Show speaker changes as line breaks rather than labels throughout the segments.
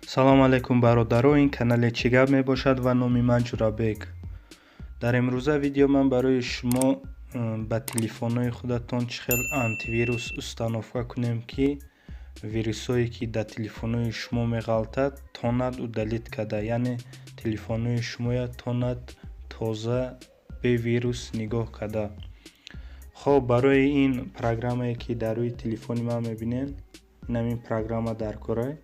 Салому алайкум, бародаро! Ин канале «Чӣ гап» мебошад ва номи ман Ҷурабек. Дар имрӯза видео ман барои шумо ба телефонҳои худатон чӣ хел антивирус установка кунем, ки вирусҳое, ки дар телефонҳои шумо меғалтад, тонад удалить карда, яъне телефонҳои шумоя тонад тоза, бевирус нигоҳ карда. Хоб, барои ин программае, ки дар рӯи телефони ман мебинед, инамин программа дар корай.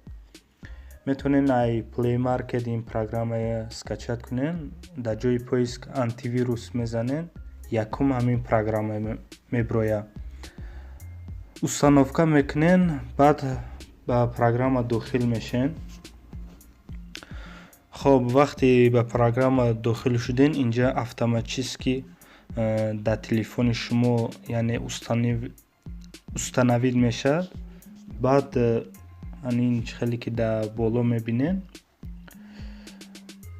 Метавонед ай Play Market ин программая скачать кунед. Дар ҷои поиск «антивирус» мезанед, якум ҳамин программа мебирояд, установка мекунед, баъд ба программа дохил мешавед. Хоб, вақте ба программа дохил шуден, инҷа автоматически дар телефони шумо, яъне установить мешавад. Баъд ҳамин хеле, ки дар боло мебинед,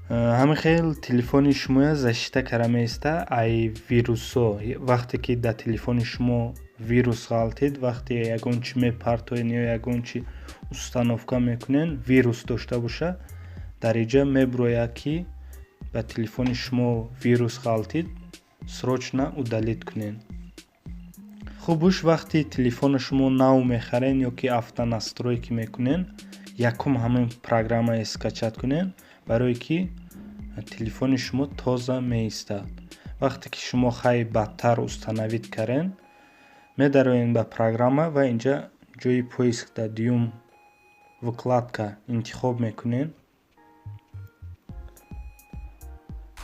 ҳамин хел телефони шумоя защита карда меиста ай вирусҳо. Вақте ки дар телефони шумо вирус ғалтид, вақте ягон чи мепартоед ё ягон чи установка мекунед, вирус дошта бошад, дар инҷа мебирояд, ки ба телефони шумо вирус ғалтид, срочно удалить кунед. Хубуш, вақте телефони шумо нав мехаред ё ки автонастройка мекунед, якум ҳамин программае скачать кунед, барое ки телефони шумо тоза меистад. Вақте ки шумо хай бадтар установить кардед, медароед ба программа ва инҷа ҷои поиск дар дуюм вкладка интихоб мекунед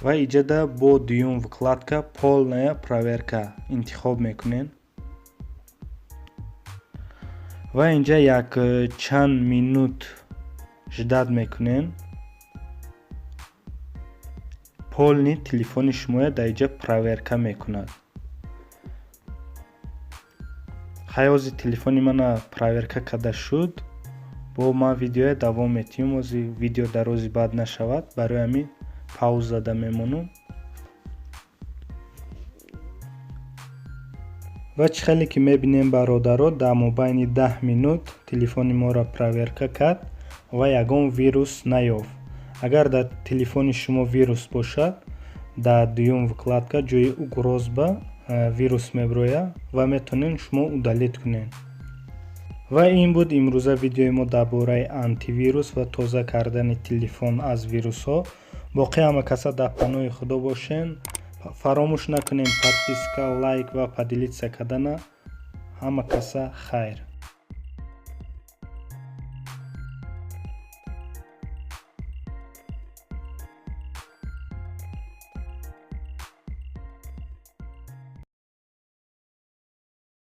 ва иҷода бо дуюм вкладка «Полная проверка» интихоб мекунед ва инҷа як чанд минут ждать мекунед. Полный телефони шумоя дар инҷа проверка мекунад. Хай, ҳозир телефони мана проверка карда шуд, бо ман видеоя давом метиҳем. Ҳозир видео дарози бад нашавад, барои ҳамин пауза зада мемонам. Ва чӣ хеле ки мебинем, бародаро, дар мобайни 10 минут телефони моро проверка кард ва ягон вирус наёфт. Агар дар телефони шумо вирус бошад, дар дуюм вкладка ҷои угроза вирус мебирояд ва метавонед шумо удалить кунед. Ва ин буд имрӯза видеои мо дар бораи антивирус ва тоза кардани телефон аз вирусҳо. Боқӣ ҳама каса дар паноҳи Худо бошен. Фаромӯш накунем подписка, лайк ва поделиться кардана. Ҳама каса хайр.